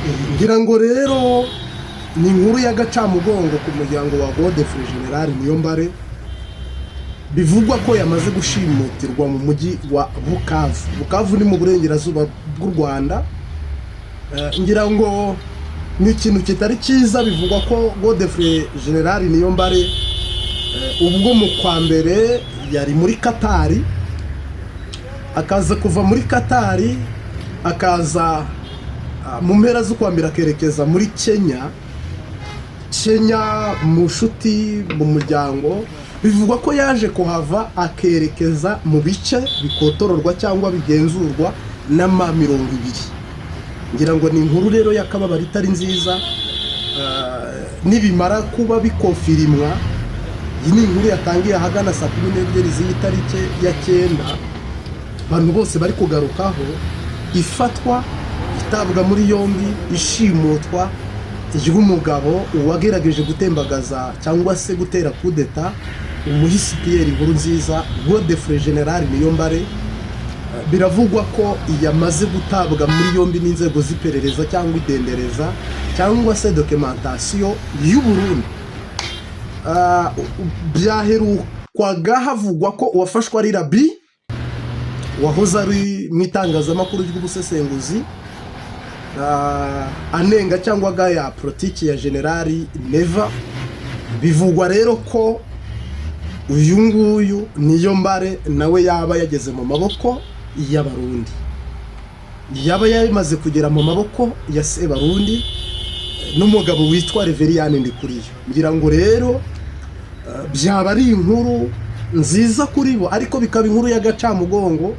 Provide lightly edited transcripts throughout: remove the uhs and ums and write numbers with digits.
Ngira ngo rero ni inkuru y'agacamugongo ku muryango wa Godefroid General Niyombare, bivugwa ko yamaze gushimutirwa mu mujyi wa Bukavu. Bukavu ni mu burengerazuba bw'u Rwanda. Ngira ngo ni ikintu kitari cyiza. Bivugwa ko Godefroid General Niyombare, ubwo mu kwa mbere yari muri Katari, akaza kuva muri Katari, akaza mu mpera z'ukwa mbere akerekeza muri Kenya. Kenya mu nshuti, mu muryango, bivugwa ko yaje kuhava akerekeza mu bice bikotororwa cyangwa bigenzurwa n'ama 20. Ngira ngo ni inkuru rero y'akababaro itari nziza. Nibimara kuba bikofirimwa, iyi ni inkuru yatangiye ahagana saa 12 z'iyi tariki ya 9, abantu bose bari kugarukaho ifatwa, itabwa muri yombi, ishimutwa ry'umugabo wagerageje gutembagaza cyangwa se gutera kudeta umuhisi Pierre Nkurunziza, Godefroid General Niyombare. Biravugwa ko yamaze gutabwa muri yombi n'inzego z'iperereza cyangwa idendereza cyangwa se documentation y'u Burundi. Byaherukwaga havugwa ko uwafashwe ari Rabi wahoze ari mu itangazamakuru ry'ubusesenguzi, anenga cyangwa agaya politiki ya Generali Neva. Bivugwa rero ko uyu nguyu Niyombare nawe yaba yageze mu maboko y'Abarundi, yaba yamaze kugera mu maboko ya Sebarundi n'umugabo witwa Reveriyani Ndikuriyo. Ngira ngo rero byaba ari inkuru nziza kuri bo, ariko bikaba inkuru y'agacamugongo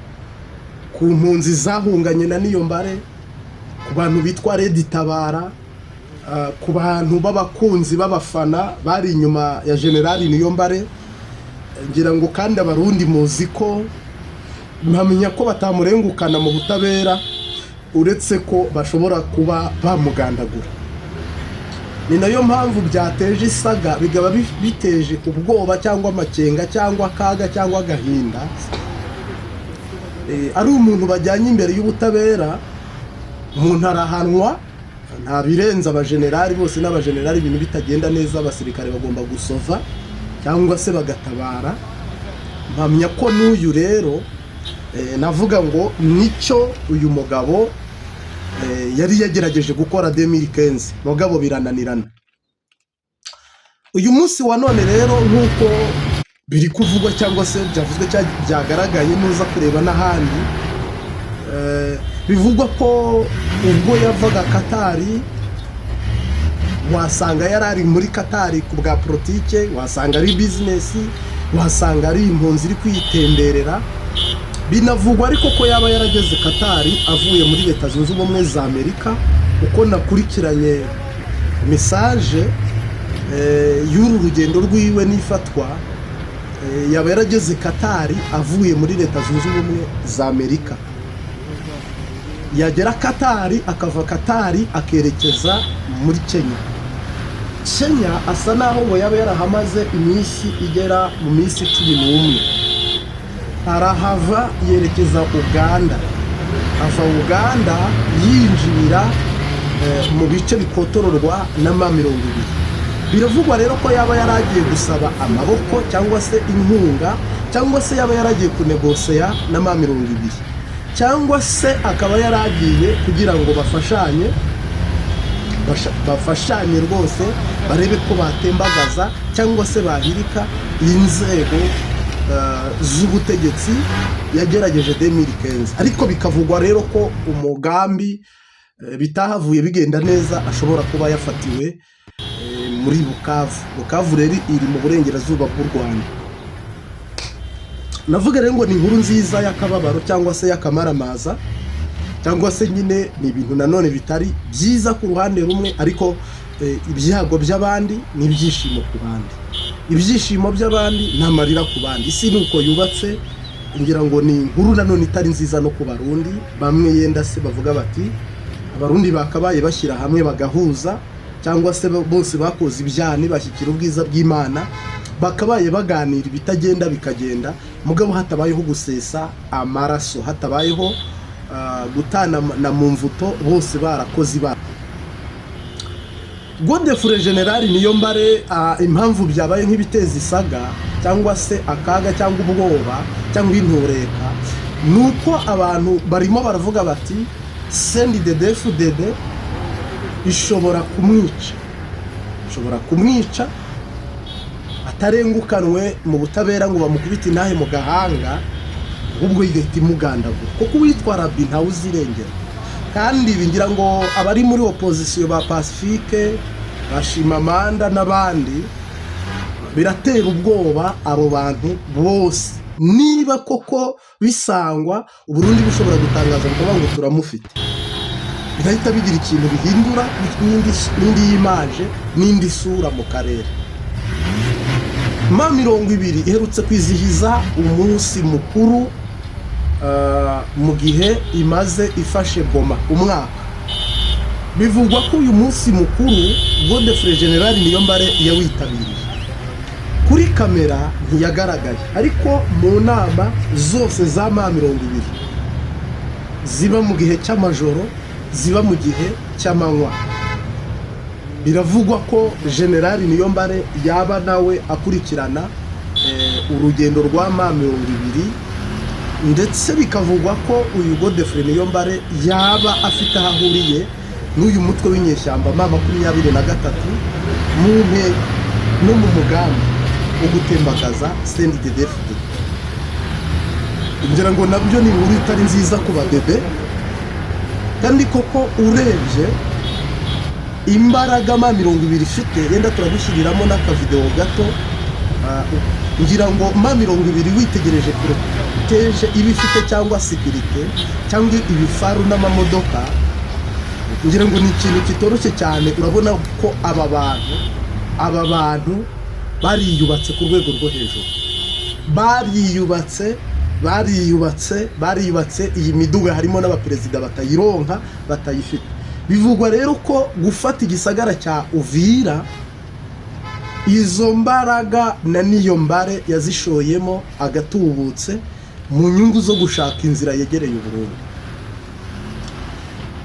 ku mpunzi zahunganye na Niyombare, ku bantu bitwa RED Tabara, ku bantu b'abakunzi b'abafana bari inyuma ya Generali Niyombare. Ngira ngo kandi Abarundi muzi ko mpamenya ko batamurengukana mu butabera, uretse ko bashobora kuba bamugandagura. Ni nayo mpamvu byateje isaga, bikaba biteje ubwoba cyangwa amakenga cyangwa akaga cyangwa agahinda. Ari umuntu bajyanye imbere y'ubutabera, umuntu arahanwa, nta birenze. Abajenerali bose n'abajenerali, ibintu bitagenda neza abasirikare bagomba gusova cyangwa se bagatabara. Mpamya ko n'uyu rero, navuga ngo nicyo uyu mugabo yari yagerageje gukora 2015, mugabo birananirana. Uyu munsi wa none rero, nk'uko biri kuvugwa cyangwa se byavuzwe cyangwa byagaragaye, nuza kureba n'ahandi, bivugwa ko ubwo yavaga Katari, wasanga yari ari muri Katari ku bwa politike, wasanga ari business, wasanga ari impunzi iri kwitemberera. Binavugwa ariko ko yaba yarageze Katari avuye muri Leta Zunze Ubumwe za Amerika. Uko nakurikiranye message y'uru rugendo rwiwe n'ifatwa, yaba yarageze Katari avuye muri Leta Zunze Ubumwe za Amerika, yagera Katari, akava Katari akerekeza muri Kenya. Kenya asa naho ngo yaba yarahamaze iminsi igera mu minsi 11, arahava yerekeza Uganda, ava Uganda yinjira mu bice bikotororwa n'ama 20. Biravugwa rero ko yaba yaragiye gusaba amaboko cyangwa se inkunga, cyangwa se yaba yaragiye kunegoseya n'ama 20, cyangwa se akaba yaragiye kugira ngo bafashanye, bafashanye rwose, barebe ko batembagaza cyangwa se bahirika inzego z'ubutegetsi yagerageje 2015. Ariko bikavugwa rero ko umugambi bitahavuye bigenda neza, ashobora kuba yafatiwe muri Bukavu. Bukavu rero iri mu burengerazuba bw'u Rwanda. Navuga rero ngo ni inkuru nziza y'akababaro cyangwa se y'akamaramaza, cyangwa se nyine ni ibintu nanone bitari byiza ku ruhande rumwe, ariko ibyago by'abandi ni ibyishimo ku bandi, ibyishimo by'abandi ni amarira ku bandi. Isi ni uko yubatse. Ngira ngo ni inkuru nanone itari nziza no ku Barundi bamwe, yenda se bavuga bati Abarundi bakabaye bashyira hamwe bagahuza, cyangwa se bose bakoze ibyaha ntibashyikira ubwiza bw'Imana, bakabaye baganira ibitagenda bikagenda, mugabo hatabayeho gusesa amaraso, hatabayeho gutana na mu mvuto, bose barakoze ibara. Godefroid General Niyombare, impamvu byabaye nk'ibiteza isaga cyangwa se akaga cyangwa ubwoba cyangwa intureka, ni uko abantu barimo baravuga bati CNDD-FDD ishobora kumwica, ishobora kumwica atarengukanwe mu butabera ngo bamukubite intahe mu gahanga, ahubwo igahita imugandagura, kuko uwitwa Rabi ntawe uzirengera. Kandi ibi ngira ngo abari muri opozisiyo ba Pacifique, ba Shimamanda n'abandi, biratera ubwoba abo bantu bose. Niba koko bisangwa Uburundi bushobora gutangaza bukavuga ngo turamufite, birahita bigira ikintu bihindura n'indi y'image n'indi sura mu karere. M20 iherutse kwizihiza umunsi mukuru mu gihe imaze ifashe Goma umwaka. Bivugwa ko uyu munsi mukuru Godefroid General Niyombare yawitabiriye. Kuri kamera ntiyagaragaye, ariko mu nama zose za M20 ziba mu gihe cy'amajoro, ziba mu gihe cy'amanywa, biravugwa ko General Niyombare yaba nawe akurikirana urugendo rwa M20, ndetse bikavugwa ko uyu Godefroid Niyombare yaba afite aho ahuriye n'uyu mutwe w'inyeshyamba M23 mu ntego no mu mugambi wo gutembagaza CNDD-FDD. Ngira ngo nabyo ni inkuru itari nziza ku badede. Kandi koko urebye imbaraga M20 ifite, yenda turagushyiriramo n'akavidewo gato. Ngira ngo M20 witegereje protège iba ifite cyangwa sécurité cyangwa ibifaru n'amamodoka, ngira ngo ni ikintu kitoroshye cyane. Urabona ko aba bantu bariyubatse ku rwego rwo hejuru, bariyubatse, bariyubatse, bariyubatse. Iyi miduga harimo n'abaperezida batayironka, batayifite. Bivugwa rero ko gufata igisagara cya Uvira, izo mbaraga na Niyombare yazishoyemo agatubutse mu nyungu zo gushaka inzira yegereye Uburundi.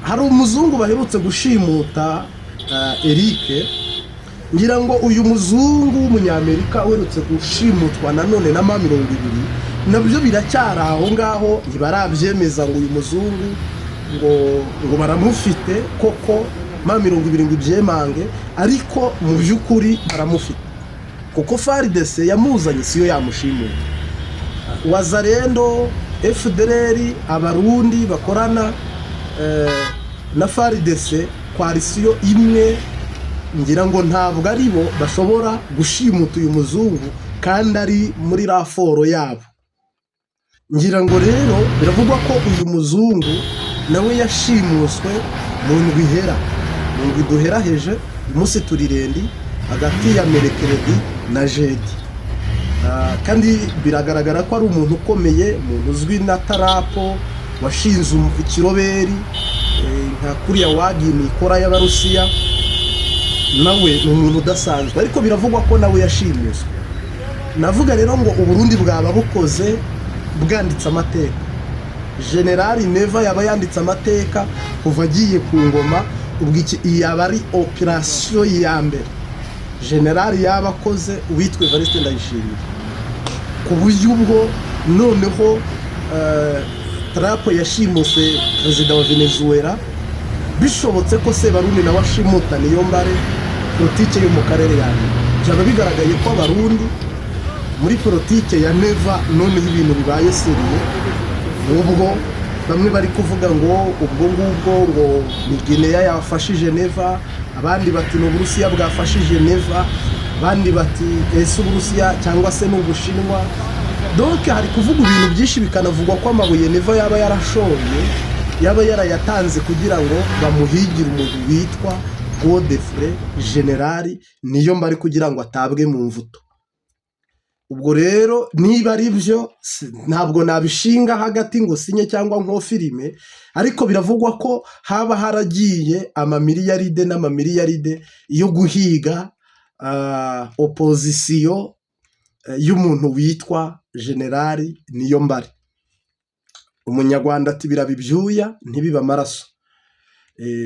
Hari umuzungu baherutse gushimuta, Eric. Ngira ngo uyu muzungu w'umunyamerika uherutse gushimutwa nanone na M20, nabyo biracyari aho ngaho, ntibarabyemeza ngo uyu muzungu ngo baramufite koko, M20 ngo ibyemange, ariko mu by'ukuri baramufite kuko FARDC yamuzanye, siyo yamushimuta. Wazalendo, FDLR, Abarundi bakorana na FARDC, coalition imwe, ngira ngo ntabwo ari bo bashobora gushimuta uyu muzungu kandi ari muri renfort yabo. Ngira ngo rero biravugwa ko uyu muzungu nawe yashimuswe mu ndwi ihera, mu ndwi duheraheje. Umunsi turi lundi, hagati ya mercredi na jeudi. Kandi biragaragara ko ari umuntu ukomeye, umuntu uzwi na Trump, washinze ikiroberi, nka kuriya wagini ikora y'Abarusiya. Nawe ni umuntu udasanzwe, ariko biravugwa ko nawe yashimuswe. Navuga rero ngo Uburundi bwaba bukoze, bwanditse amateka. Generali Neva yaba yanditse amateka kuva agiye ku ngoma. Ubwo iki yaba ari operasiyo ya mbere generali yaba akoze uwitwa Evariste Ndayishimiye, ku buryo ubwo noneho Trump yashimuse perezida wa Venezuela, bishobotse ko Sebarundi nawe ashimuta Niyombare, politike yo mu karere yanjye byaba bigaragaye ko Abarundi muri politike ya Neva noneho ibintu bibaye sérieux. Ubwo bamwe bari kuvuga ngo ubwo ngubwo ngo ni Gineya yafashije Neva, abandi bati ni Uburusiya bwafashije Neva, abandi bati ese Uburusiya cyangwa se ni Ubushinwa? Donc hari kuvuga ibintu byinshi, bikanavugwa ko amabuye Neva yaba yarashoye yaba yarayatanze kugira ngo bamuhigire umuntu witwa Godefroid Generali Niyombare kugira ngo atabwe mu mvuto. Ubwo rero niba ari byo, ntabwo nabishinga hagati ngo sinye cyangwa nko-confirme, ariko biravugwa ko haba haragiye amamiliyaride n'amamiliyaride yo guhiga opozisiyo y'umuntu witwa Generali Niyombare. Umunyarwanda ati biraba ibyuya ntibibe amaraso.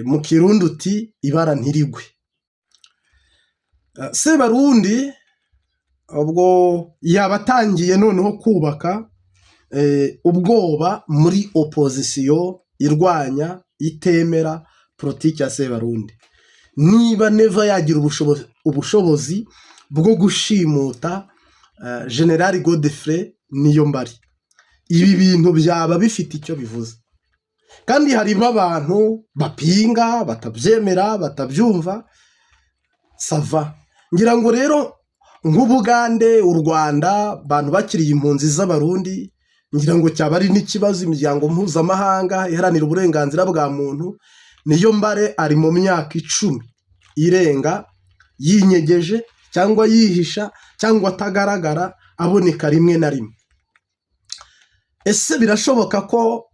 Mu Kirundi uti ibara ntirigwe. Sebarundi ubwo yaba atangiye noneho kubaka ubwoba muri opposition irwanya, itemera politiki ya Sebarundi. Niba Neva yagira ubushobozi bwo gushimuta General Godfrey Niyombare, ibi bintu byaba bifite icyo bivuze. Kandi harimo abantu bapinga, batabyemera, batabyumva. Ça va, ngira ngo rero nk'Ubugande, u Rwanda, abantu bakiriye impunzi z'Abarundi, ngira ngo cyaba ari n'ikibazo imiryango mpuzamahanga iharanira uburenganzira bwa muntu. Niyombare ari mu myaka 10 irenga yinyegeje cyangwa yihisha cyangwa atagaragara, aboneka rimwe na rimwe. Ese birashoboka ko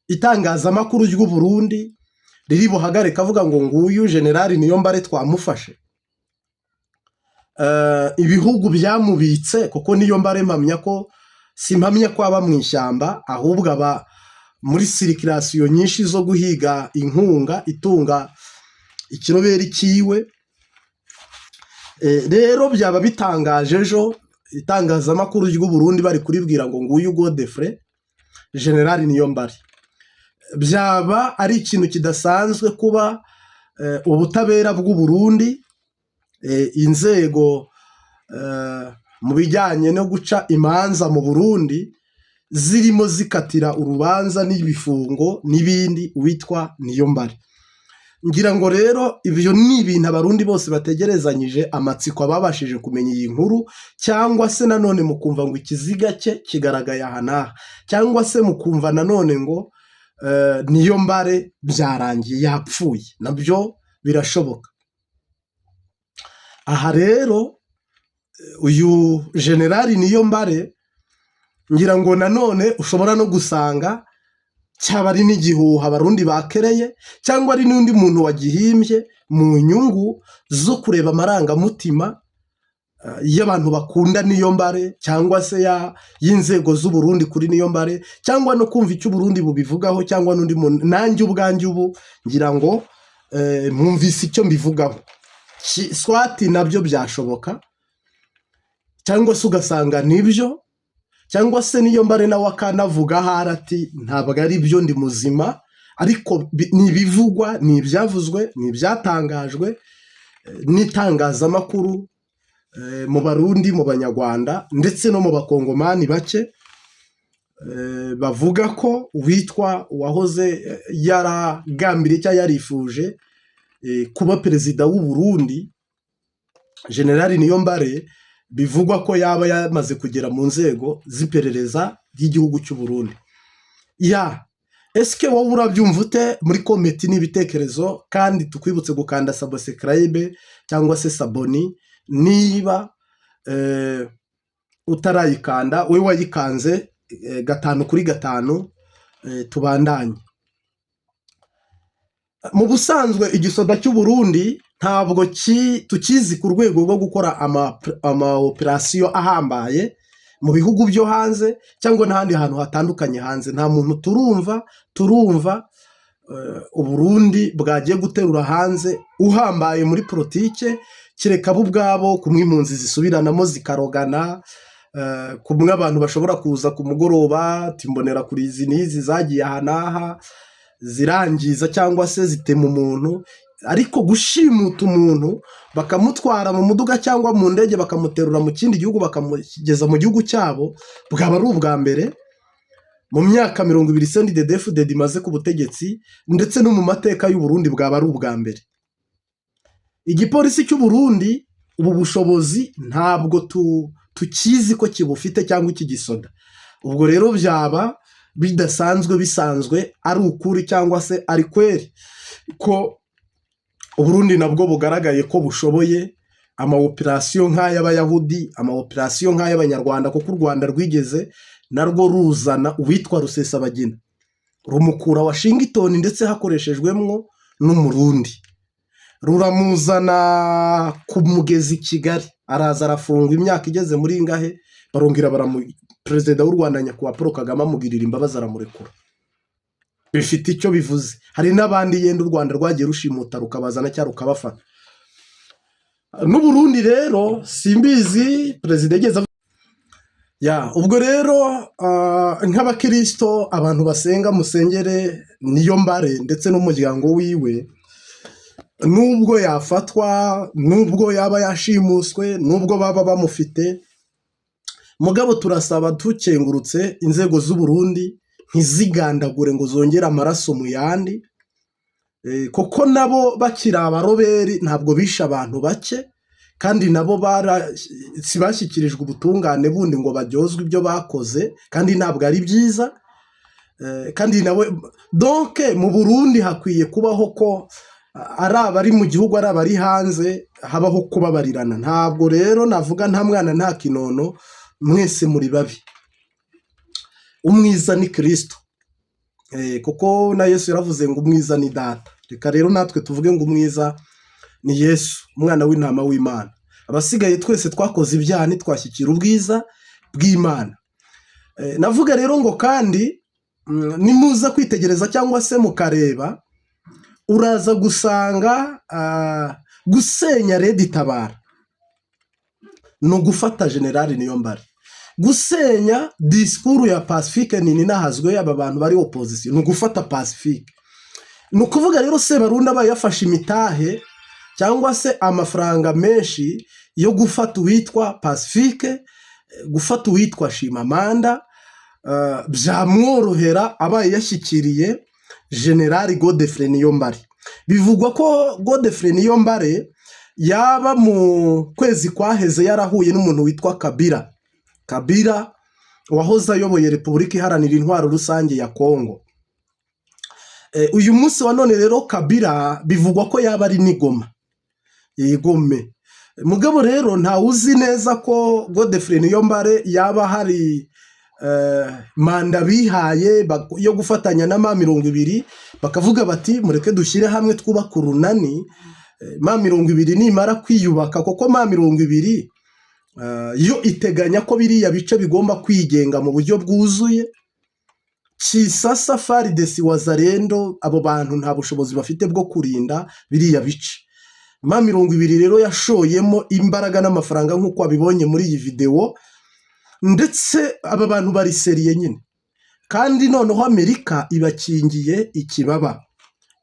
itangazamakuru ry'u Burundi riri buhagarike avuga ngo nguyu General Niyombare twamufashe? Ibihugu byamubitse, kuko Niyombare mpamya ko, simpamya ko aba mu ishyamba, ahubwo aba muri circulation nyinshi zo guhiga inkunga itunga ikiroberi cyiwe. Rero byaba bitangaje ejo itangazamakuru ry'u Burundi bari kuribwira ngo nguyu Godfrey General Niyombare. Byaba ari ikintu kidasanzwe kuba ubutabera bw'u Burundi, inzego mu bijyanye no guca imanza mu Burundi zirimo zikatira urubanza n'ibifungo n'ibindi uwitwa Niyombare. Ngira ngo rero ibyo ni ibintu Abarundi bose bategerezanyije amatsiko, ababashije kumenya iyi nkuru, cyangwa se nanone mukumva ngo ikiziga cye kigaragaye aha n'aha, cyangwa se mukumva nanone ngo Niyombare byarangiye yapfuye, nabyo birashoboka. Aha rero uyu General Niyombare, ngira ngo nanone ushobora no gusanga cyaba ari n'igihuha Abarundi bakereye, cyangwa ari n'undi muntu wagihimbye mu nyungu zo kureba amarangamutima y'abantu bakunda Niyombare, cyangwa se y'inzego z'Uburundi kuri Niyombare, cyangwa no kumva icyo Uburundi bubivugaho, cyangwa n'undi muntu. Nanjye ubwanjye ubu ngira ngo mwumvise icyo mbivugaho. Soit nabyo byashoboka, cyangwa se ugasanga nibyo, cyangwa se Niyombare nawe akanavuga ahari ati ntabwo ari byo, ndi muzima. Ariko ni ibivugwa, ni ibyavuzwe, ni ibyatangajwe n'itangazamakuru mu Barundi, mu Banyarwanda, ndetse no mu Bakongomani bake, bavuga ko uwitwa uwahoze yaragambiriye cyangwa yarifuje kuba perezida w'u Burundi, General Niyombare, bivugwa ko yaba yamaze kugera mu nzego z'iperereza ry'igihugu cy'u Burundi. Ya esike wowe urabyumva ute? Muri comment n'ibitekerezo, kandi tukwibutse gukanda subscribe cyangwa se s'abonner niba utarayikanda. We wayikanze, gatanu kuri gatanu. Tubandanye. Mu busanzwe igisoda cy'u Burundi ntabwo tukizi ku rwego rwo gukora ama opération ahambaye mu bihugu byo hanze cyangwa n'ahandi hantu hatandukanye hanze. Nta muntu turumva Uburundi bwagiye guterura hanze uhambaye muri politike, kereka bo ubwabo kumwe impunzi zisubiranamo zikarogana, kumwe abantu bashobora kuza ku mugoroba ati mbonera kuri izi n'izi zagiye aha n'aha zirangiza cyangwa se zitema umuntu. Ariko gushimuta umuntu bakamutwara mu muduga cyangwa mu ndege, bakamuterura mu kindi gihugu bakamugeza mu gihugu cyabo, bwaba ari ubwa mbere mu myaka 20 CNDD-FDD imaze ku butegetsi, ndetse no mu mateka y'u Burundi bwaba ari ubwa mbere. Igipolisi cy'u Burundi ubu bushobozi ntabwo tukizi ko kibufite, cyangwa iki gisoda. Ubwo rero byaba bidasanzwe, bisanzwe ari ukuri cyangwa se ari kweri ko Uburundi nabwo bugaragaye ko bushoboye ama opération nk'ay'Abayahudi, ama opération nk'ay'Abanyarwanda, kuko u Rwanda rwigeze narwo ruzana uwitwa Rusesabagina, rumukura Washington, ndetse hakoreshejwemwo n'Umurundi, ruramuzana ku mugezi Kigali, araza arafungwa imyaka igeze muri ingahe, barongera baramu perezida w'u Rwanda nyakubahwa Paul Kagame amugirira imbabazi aramurekura. Bifite icyo bivuze. Hari n'abandi yenda u Rwanda rwagiye rushimuta rukabazana cyangwa rukabafata. N'Uburundi rero simbizi, perezida yageze ya. Ubwo rero nk'abakirisito, abantu basenga, musengere Niyombare ndetse n'umuryango wiwe. Nubwo yafatwa, nubwo yaba yashimuswe, nubwo baba bamufite, mugabo turasaba dukengurutse inzego z'u Burundi ntizigandagure ngo zongere amaraso mu yandi, kuko nabo bakiri abaroberi ntabwo bishe abantu bake, kandi nabo si bashyikirijwe ubutungane bundi ngo baryozwe ibyo bakoze, kandi ntabwo ari byiza. Kandi nawe donc mu Burundi hakwiye kubaho ko ari abari mu gihugu, ari abari hanze, habaho kubabarirana. Ntabwo rero navuga nta mwana nta kinono, mwese muri babi, umwiza ni Kirisito, kuko na Yesu yaravuze ngo umwiza ni data. Reka rero natwe tuvuge ngo umwiza ni Yesu, umwana w'intama w'Imana. Abasigaye twese twakoze ibyaha, ntitwashyikira ubwiza bw'Imana. Navuga rero ngo kandi nimuza kwitegereza cyangwa se mukareba, uraza gusanga gusenya RED Tabara ni ugufata General Niyombare, gusenya discours ya Pacifique Nininahazwe, aba bantu bari opposition, ni ugufata Pacifique. Ni ukuvuga rero Sebarundi aba yafashe imitahe cyangwa se amafaranga menshi yo gufata uwitwa Pacifique, gufata uwitwa Shimamanda, byamworohera abaye yashyikiriye General Godefroid Niyombare. Bivugwa ko Godefroid Niyombare yaba mu kwezi kwaheze yarahuye n'umuntu witwa Kabila, Kabila wahoze ayoboye Repubulika Iharanira Intwaro Rusange ya Kongo. Uyu munsi wa none rero Kabila bivugwa ko yaba ari n'igoma igome. Mugabo rero ntawe uzi neza ko Godefroid Niyombare yaba hari manda bihaye yo gufatanya na M20, bakavuga bati mureke dushyire hamwe twubake urunani. M20 nimara kwiyubaka, kuko M20 yo iteganya ko biriya bice bigomba kwigenga mu buryo bwuzuye. Kisasa, FARDC, Wazalendo, abo bantu nta bushobozi bafite bwo kurinda biriya bice. M20 rero yashoyemo imbaraga n'amafaranga nk'uko wabibonye muri iyi videwo, ndetse aba bantu bari sérieux nyine, kandi noneho Amerika ibakingiye ikibaba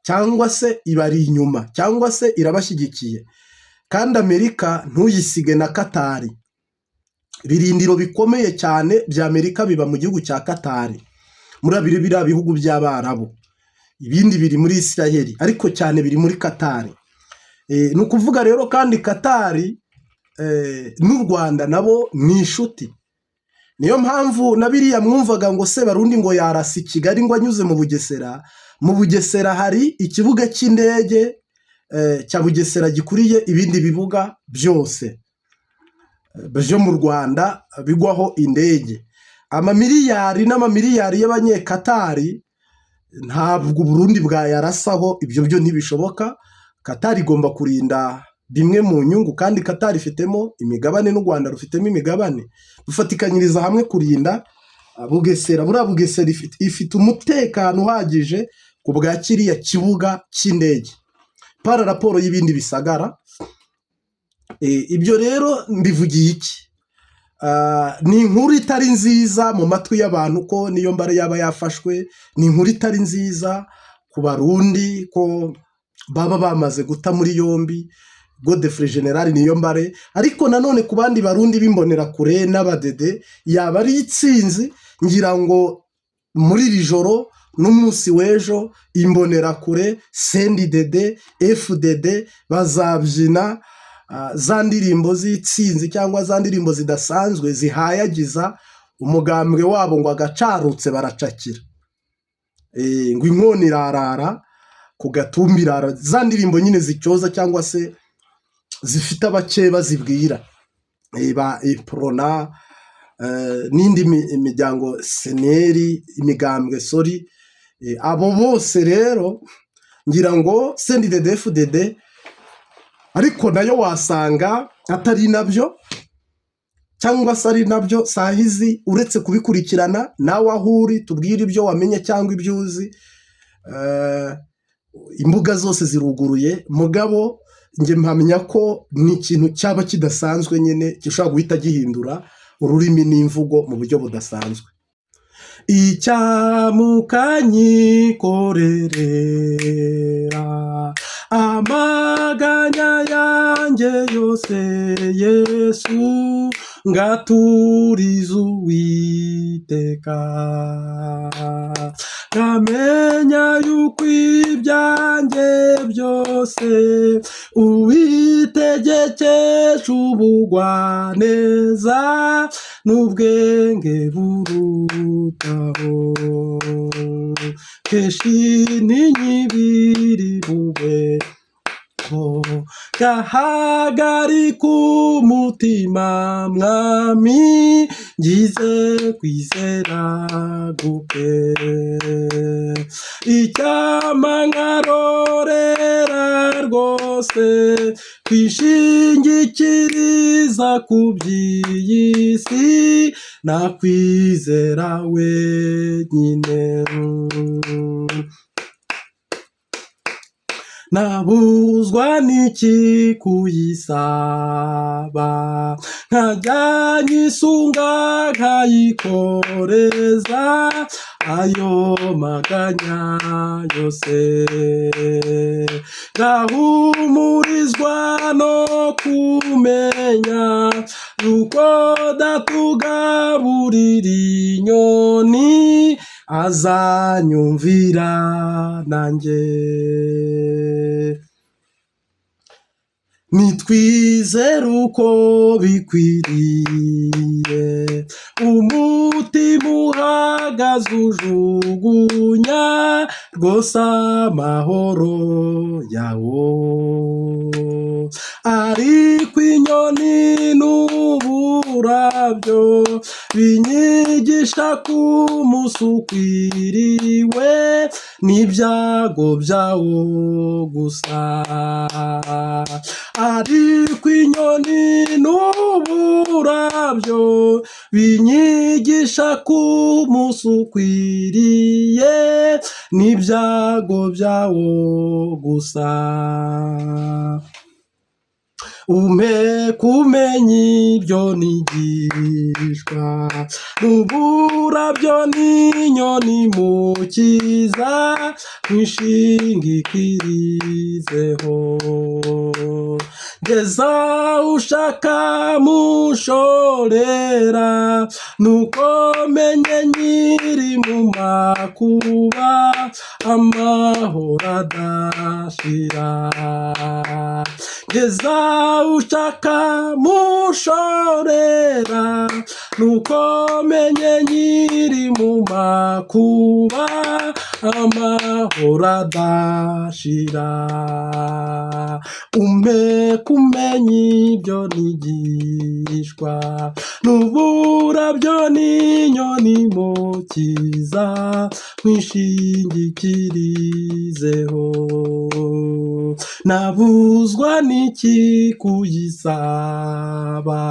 cyangwa se ibari inyuma cyangwa se irabashyigikiye. Kandi Amerika ntuyisige na Katari, ibirindiro bikomeye cyane bya Amerika biba mu gihugu cya Katari, muri biriya bihugu by'Abarabu, ibindi biri muri Isiraheli, ariko cyane biri muri Katari. Ni ukuvuga rero kandi Katari n'u Rwanda nabo ni inshuti. Niyo mpamvu na biriya mwumvaga ngo Sebarundi ngo yarasa i Kigali ngo anyuze mu Bugesera. Mu Bugesera hari ikibuga cy'indege cya Bugesera gikuriye ibindi bibuga byose byo mu Rwanda bigwaho indege. Amamiliyari n'amamiliyari y'Abanyekatari ntabwo Uburundi bwayarasaho, ibyo byo ntibishoboka. Katari igomba kurinda bimwe mu nyungu, kandi Katari ifitemo imigabane n'u Rwanda rufitemo imigabane, rufatikanyiriza hamwe kurinda Bugesera. Buriya Bugesera ifite umutekano uhagije ku bwa kiriya kibuga cy'indege par rapport y'ibindi bisagara. Ibyo rero mbivugiye iki? Ni inkuru itari nziza mu matwi y'abantu ko Niyombare yaba yafashwe, ni inkuru itari nziza ku Barundi ko baba bamaze guta muri yombi Godefroid General Niyombare, ariko nanone ku bandi Barundi b'imbonerakure n'abadede yaba ari itsinzi. Ngira ngo muri iri joro n'umunsi w'ejo imbonerakure, CNDD, FDD bazabyina za ndirimbo z'itsinzi cyangwa za ndirimbo zidasanzwe zihayagiza umugambwe wabo, ngo agacarutse baracakira, ngo inkoni irarara ku gatumbi irara, za ndirimbo nyine zicyoza cyangwa se zifite abakeba zibwira ba Uprona n'indi miryango CNL, imigambwe, sorry. Abo bose rero ngira ngo CNDD FDD, ariko nayo wasanga atari nabyo cyangwa se ari nabyo sahizi. Uretse kubikurikirana, nawe aho uri tubwire ibyo wamenye cyangwa ibyo uzi. Imbuga zose ziruguruye. Mugabo Njye mpamya ko ni ikintu cyaba kidasanzwe nyine, gishobora guhita gihindura ururimi n'imvugo mu buryo budasanzwe. Icyamukanyikorerera amaganya yanjye yose, Yesu, ngaturiza Uwiteka, nkamenya yuko ibyanjye byose uwitegekesha ubugwaneza n'ubwenge burutaho. Kenshi n'inyibiri bube gahagarika umutima, Mwami, ngize kwizera guke. Icyampa nkarorera rwose kwishingikiriza ku by'iyi si, nakwizera wenyine. Nabuzwa n'iki kuyisaba, nkajya nyisunga, nkayikoreza ayo maganya yose, ngahumurizwa no kumenya yuko datugaburira inyoni, azanyumvira nanjye. Nitwizere uko bikwiriye, umutima uhagaze ujugunya rwose amahoro yawo. Ariko inyoni n'uburabyo binyigisha ko umunsi ukwiriwe n'ibyago byawo gusa. Ariko inyoni n'uburabyo binyigisha ko umunsi ukwiriye n'ibyago byawo gusa. Umpe kumenya ibyo nigishwa n'uburabyo n'inyoni, Mukiza, nkwishingikirizeho. Ngeza ushaka mushorera, nuko menye nyiri mu makuba amahoro adashira. Ngeza ushaka mushorera, nuko menye nyiri mu makuba amahoro adashira. Umpe kumenya ibyo nigishwa n'uburabyo n'inyoni, Mukiza, nkwishingikirizeho. Nabuzwa n'iki kuyisaba,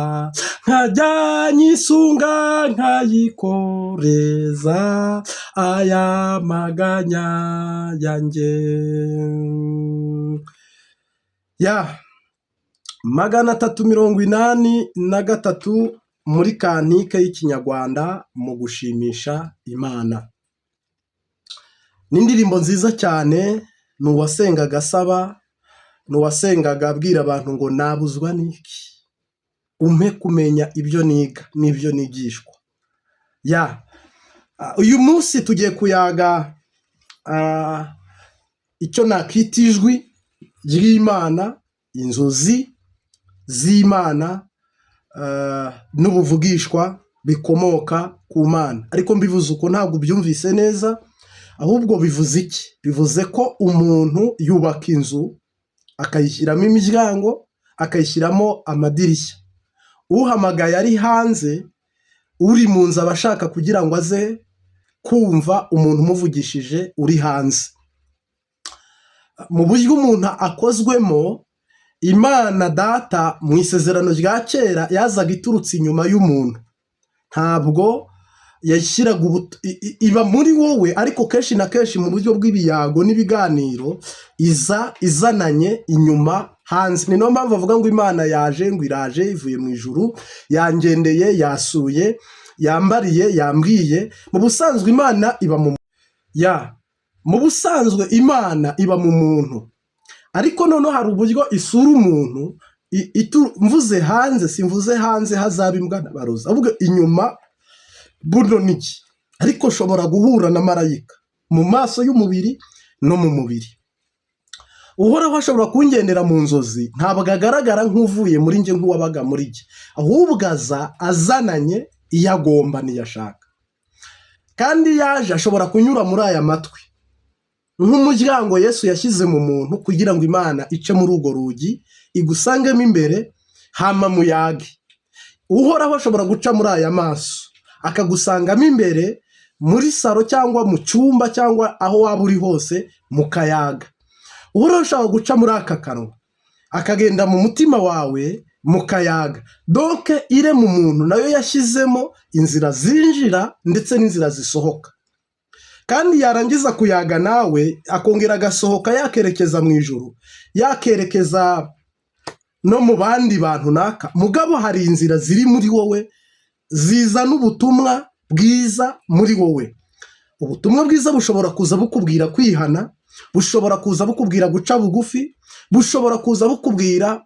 nkajya nyisunga, nkayikoreza aya maganya yanjye? Ya 383 muri cantique y'Ikinyarwanda mu gushimisha Imana. Ni indirimbo nziza cyane. Ni uwasengaga asaba, ni uwasengaga abwira abantu ngo: "Nabuzwa n'iki? Umpe kumenya ibyo niga n'ibyo nigishwa." Ya, uyu munsi tugiye kuyaga icyo nakwita ijwi ry'Imana, inzozi z'Imana n'ubuvugishwa bikomoka ku Mana. Ariko mbivuze uko ntabwo ubyumvise neza. Ahubwo bivuze iki? Bivuze ko umuntu yubaka inzu, akayishyiramo imiryango, akayishyiramo amadirishya. Uhamagaye ari hanze, uri mu nzu aba ashaka kugira ngo aze kumva umuntu umuvugishije uri hanze. Mu buryo umuntu akozwemo, Imana Data mu Isezerano rya Kera yazaga iturutse inyuma y'umuntu. Ntabwo Yashyiraga iba muri wowe, ariko kenshi na kenshi mu buryo bw'ibiyago n'ibiganiro iza izananye inyuma hanze. Ni nayo mpamvu bavuga ngo Imana yaje, ngo iraje ivuye mu ijuru, yangendeye, yasuye, yambariye, yambwiye. Mu busanzwe Imana iba mu ya mu busanzwe Imana iba mu muntu, ariko noneho hari uburyo isura umuntu. Mvuze hanze, simvuze hanze hazaba imbwa na barozi, ahubwo inyuma buno niki. Ariko nshobora guhura na marayika mu maso y'umubiri no mu mubiri. Uhoraho ashobora kungendera mu nzozi. Ntabwo agaragara nk'uvuye muri njye, nk'uwabaga muri njye, ahubwo aza azananye iyo agomba n'iyo ashaka. Kandi iyo aje ashobora kunyura muri aya matwi nk'umuryango Yesu yashyize mu muntu kugira ngo Imana ice muri urwo rugi igusangemo imbere, hama muyage. Uhoraho ashobora guca muri aya maso akagusangamo imbere muri salo cyangwa mu cyumba cyangwa aho waba uri hose, mukayaga. Uhoraho ashobora guca muri aka kanwa akagenda mu mutima wawe, mukayaga. Donc ire mu muntu nayo yashyizemo inzira zinjira ndetse n'inzira zisohoka, kandi yarangiza kuyaga nawe akongera agasohoka, yakerekeza mu ijuru, yakerekeza no mu bandi bantu naka. Mugabo hari inzira ziri muri wowe zizana ubutumwa bwiza muri wowe. Ubutumwa bwiza bushobora kuza bukubwira kwihana, bushobora kuza bukubwira guca bugufi, bushobora kuza bukubwira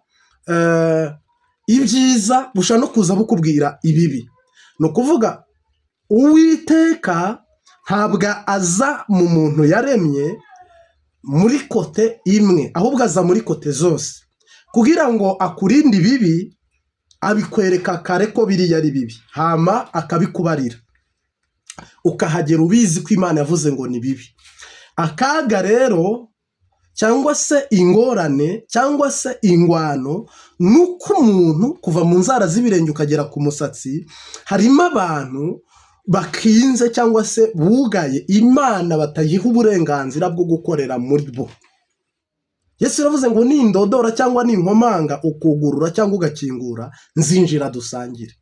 ibyiza, bushobora no kuza bukubwira ibibi. Ni ukuvuga Uwiteka ntabwo aza mu muntu yaremye muri côté imwe, ahubwo aza muri côté zose kugira ngo akurinde ibibi. Abikwereka kare ko biriya ari bibi, hama akabikubarira, ukahagera ubizi ko Imana yavuze ngo ni bibi. Akaga rero cyangwa se ingorane cyangwa se ingwano ni uko umuntu kuva mu nzara z'ibirenge ukagera ku musatsi harimo abantu bakinze cyangwa se bugaye Imana, batayiha uburenganzira bwo gukorera muri bo. Yesu yaravuze ngo nindodora cyangwa ninkomanga, ukugurura cyangwa ugakingura, nzinjira dusangire.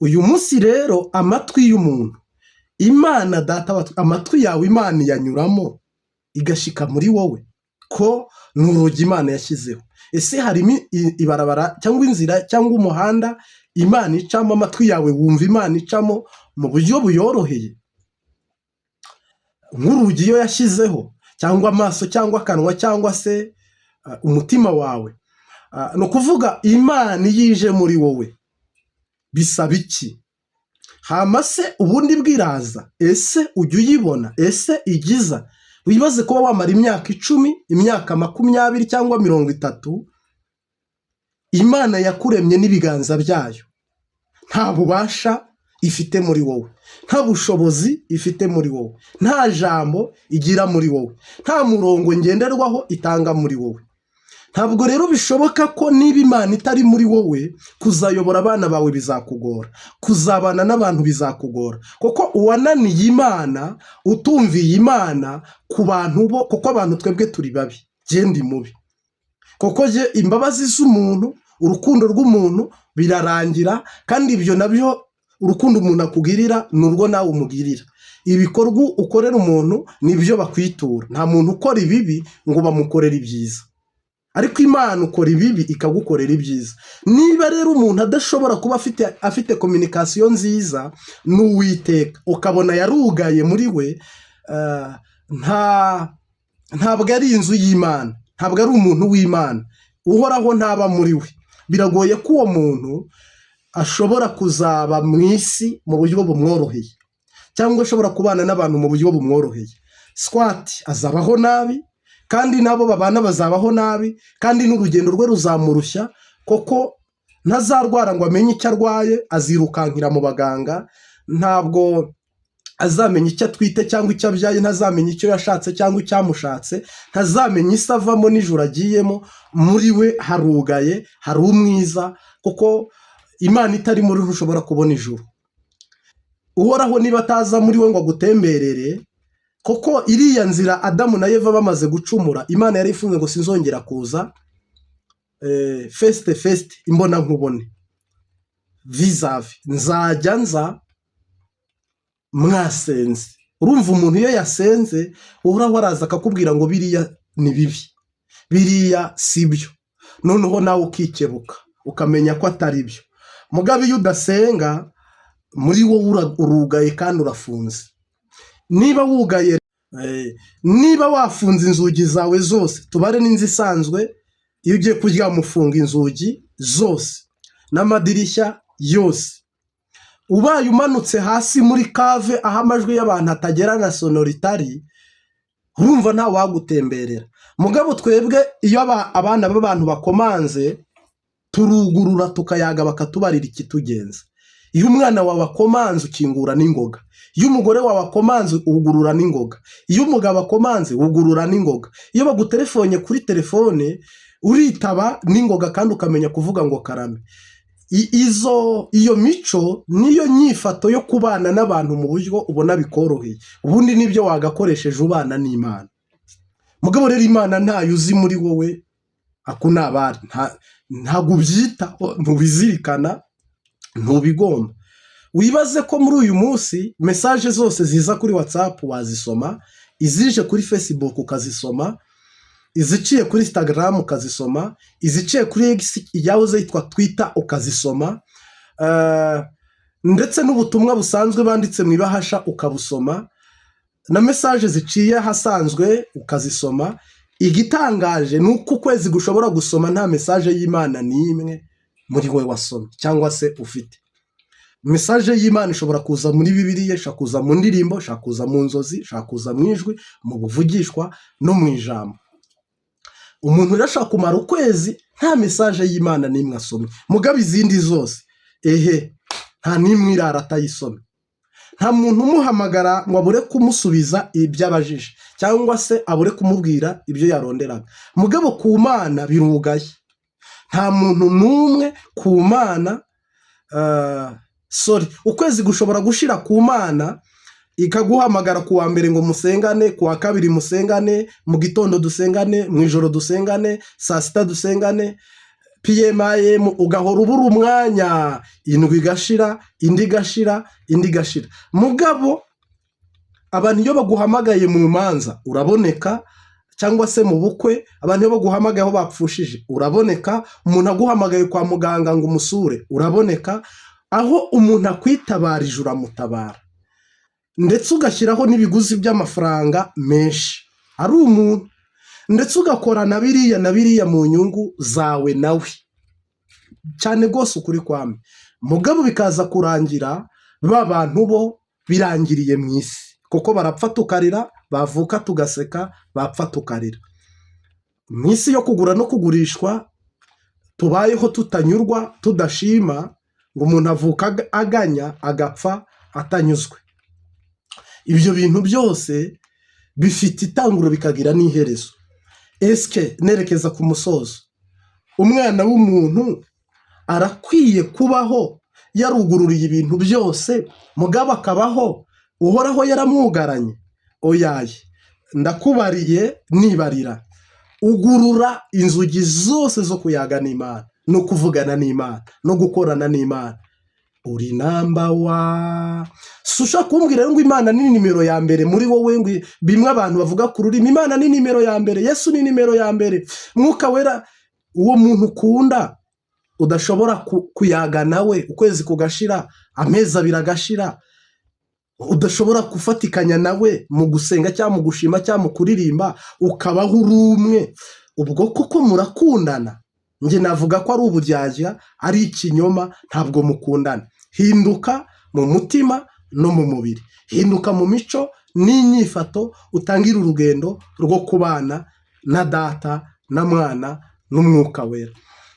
Uyu munsi rero amatwi y'umuntu, Imana Data, amatwi yawe Imana iyanyuramo igashika muri wowe, ko ni urugi Imana yashyizeho. Ese harimo ibarabara cyangwa inzira cyangwa umuhanda Imana icamo? Amatwi yawe wumva Imana icamo mu buryo buyoroheye nk'urugi iyo yashyizeho, cyangwa amaso cyangwa akanwa cyangwa se umutima wawe? Ni ukuvuga Imana iyo ije muri wowe bisaba iki? Hama se ubundi bwiraza, ese ujya uyibona? Ese igiza? Wibaze kuba wamara imyaka 10, imyaka 20 cyangwa 30, Imana yakuremye n'ibiganza byayo nta bubasha ifite muri wowe, nta bushobozi ifite muri wowe, nta jambo igira muri wowe, nta murongo ngenderwaho itanga muri wowe. Ntabwo rero bishoboka ko niba Imana itari muri wowe, kuzayobora abana bawe bizakugora, kuzabana n'abantu bizakugora, kuko uwananiye Imana, utumviye Imana ku bantu bo, kuko abantu twebwe turi babi, genda mubi, kuko imbabazi z'umuntu, urukundo rw'umuntu birarangira. Kandi ibyo nabyo, urukundo umuntu akugirira ni urwo nawe umugirira. Ibikorwa ukorera umuntu nibyo bakwitura. Nta muntu ukora ibibi ngo bamukorere ibyiza, ariko Imana ukora ibibi ikagukorera ibyiza. Niba rero umuntu adashobora kuba afite communication nziza n'Uwiteka, ukabona yarugaye muri we, ntabwo ari inzu y'Imana, ntabwo ari umuntu w'Imana, Uhoraho ntaba muri we. Biragoye ko uwo muntu ashobora kuzaba mu isi mu buryo bumworoheye cyangwa ashobora kubana n'abantu mu buryo bumworoheye. Soit azabaho nabi, kandi n'abo babana bazabaho nabi, kandi n'urugendo rwe ruzamurushya, kuko ntazarwara ngo amenye icyo arwaye, azirukankira mu baganga. Ntabwo azamenya icyo atwite cyangwa icyo abyaye, ntazamenya icyo yashatse cyangwa icyamushatse, ntazamenya isi avamo n'ijoro agiyemo. Muri we harugaye, hari umwiza, kuko Imana itari muri we ushobora kubona ijuru. Uhoraho niba ataza muri we ngo agutemberere, kuko iriya nzira Adamu na Eva bamaze gucumura, Imana yari ifunze ngo sinzongera kuza face to face, imbona nkubone, vis-à-vis, nzajya nza. Mwasenze, urumva umuntu iyo yasenze, Uhoraho araza akakubwira ngo biriya ni bibi, biriya si byo, noneho nawe ukikebuka, ukamenya ko atari byo. Mugabo iyo udasenga, muri wowe urugaye kandi urafunze. Niba wugaye, niba wafunze inzugi zawe zose, tubare n'inzu isanzwe, iyo ugiye kuryama ufunga inzugi zose n'amadirishya yose. Ubaye umanutse hasi muri cave aho amajwi y'abantu atagera na sonorité itari, urumva nta wagutemberera. Mugabo twebwe iyo abana b'abantu bakomanze, turugurura, tukayaga, bakatubarira ikitugenza. Iyo umwana wawe akomanze, ukingura n'ingoga. Iyo umugore wawe akomanze, ugurura n'ingoga. Iyo umugabo akomanze, ugurura n'ingoga. Iyo bagutelefone kuri telefone, uritaba n'ingoga kandi ukamenya kuvuga ngo karame. Izo iyo mico niyo nyifato yo kubana n'abantu mu buryo ubona bikoroheye. Ubundi nibyo wagakoresheje ubana n'Imana. Mugabo rero Imana ntayo uzi muri wowe, ako ni abari, ntabwo ubyitaho, ntubizirikana, ntubigomba. Wibaze ko muri uyu munsi message zose ziza kuri WhatsApp wazisoma, izije kuri Facebook ukazisoma, iziciye kuri Instagram ukazisoma, iziciye kuri X yahoze yitwa Twitter ukazisoma, ndetse n'ubutumwa busanzwe banditse mu ibahasha ukabusoma, na message ziciye ahasanzwe ukazisoma. Igitangaje ni uko ukwezi gushobora gusoma nta message y'Imana n'imwe muri we wasomye cyangwa se ufite. Message y'Imana ishobora kuza muri Bibiliya, ishobora kuza mu ndirimbo, ishobora kuza mu nzozi, ishobora kuza mu ijwi, mu buvugishwa no mu ijambo. Umuntu rero ashobora kumara ukwezi nta message y'Imana n'imwe asomye, mugabo izindi zose ehe nta n'imwe irara atayisomye. Nta muntu umuhamagara ngo abure kumusubiza ibyo abajije cyangwa se abure kumubwira ibyo yaronderaga. Mugabo ku Mana birugaye, nta muntu n'umwe ku Mana. Sorry, ukwezi gushobora gushira ku Mana ikaguhamagara ku wa mbere ngo musengane, ku wa kabiri musengane, mu gitondo dusengane, mu ijoro dusengane, saa sita dusengane, PM, ugahora ubura umwanya, indwi igashira, indi igashira, indi igashira. Mugabo abantu iyo baguhamagaye mu manza uraboneka, cyangwa se mu bukwe, abantu iyo baguhamagaye aho bapfushije uraboneka, umuntu aguhamagaye kwa muganga ngo umusure uraboneka, aho umuntu akwitabarije uramutabara, ndetse ugashyiraho n'ibiguzi by'amafaranga menshi ari umuntu, ndetse ugakora na biriya na biriya mu nyungu zawe nawe cyane rwose, ukuri kwame. Mugabo bikaza kurangira ba bantu bo birangiriye mu isi, kuko barapfa tukarira, bavuka tugaseka, bapfa tukarira. Mu isi yo kugura no kugurishwa tubayeho tutanyurwa, tudashima, ngo umuntu avuka aganya, agapfa atanyuzwe. Ibyo bintu byose bifite itanguro bikagira n'iherezo. Esike nerekeza ku musozo, umwana w'umuntu arakwiye kubaho yarugururiye ibintu byose, mugabo akabaho Uhoraho yaramwugaranye? Oyaye, ndakubariye nibarira. Ugurura inzugi zose zo kuyaga n'Imana no kuvugana n'Imana no gukorana n'Imana. Uri number one. Si ushobora kumbwira ngo Imana ni nimero ya mbere muri wowe, ngo bimwe abantu bavuga ku rurimi, Imana ni nimero ya mbere, Yesu ni nimero ya mbere, Mwuka Wera. Uwo muntu ukunda udashobora kuyaga nawe ukwezi kugashira, amezi 2 agashira, udashobora gufatikanya nawe mu gusenga cyangwa mu gushima cyangwa mu kuririmba, ukabaho uri umwe, ubwo koko murakundana? Njye navuga ko ari uburyarya, ari ikinyoma, ntabwo mukundana. Hinduka mu mutima no mu mubiri, hinduka mu mico n'inyifato, utangire urugendo rwo kubana na Data na Mwana n'Umwuka Wera,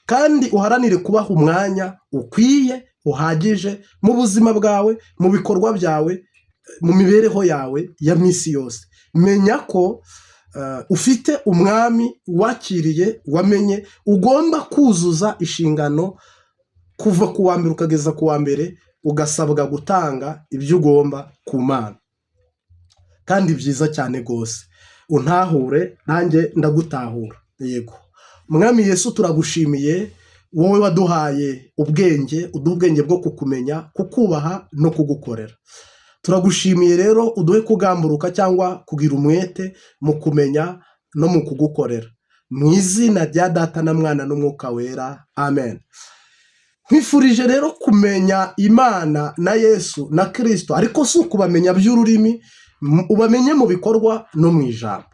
kandi uharanire kubaha umwanya ukwiye uhagije mu buzima bwawe, mu bikorwa byawe, mu mibereho yawe ya minsi yose. Menya ko ufite umwami wakiriye, wamenye, ugomba kuzuza inshingano kuva ku wa mbere ukageza ku wa mbere, ugasabwa gutanga ibyo ugomba ku Mana, kandi byiza cyane rwose. Untahure nanjye ndagutahura. Yego, Mwami Yesu, turagushimiye wowe waduhaye ubwenge, uduha ubwenge bwo kukumenya, kukubaha no kugukorera. Turagushimiye rero, uduhe kugamburuka cyangwa kugira umwete mu kumenya no mu kugukorera. Mu izina rya Data na Mwana n'Umwuka Wera, amen. Nkwifurije rero kumenya Imana na Yesu na Kirisito, ariko si ukubamenya by'ururimi, ubamenye mu bikorwa no mu ijambo.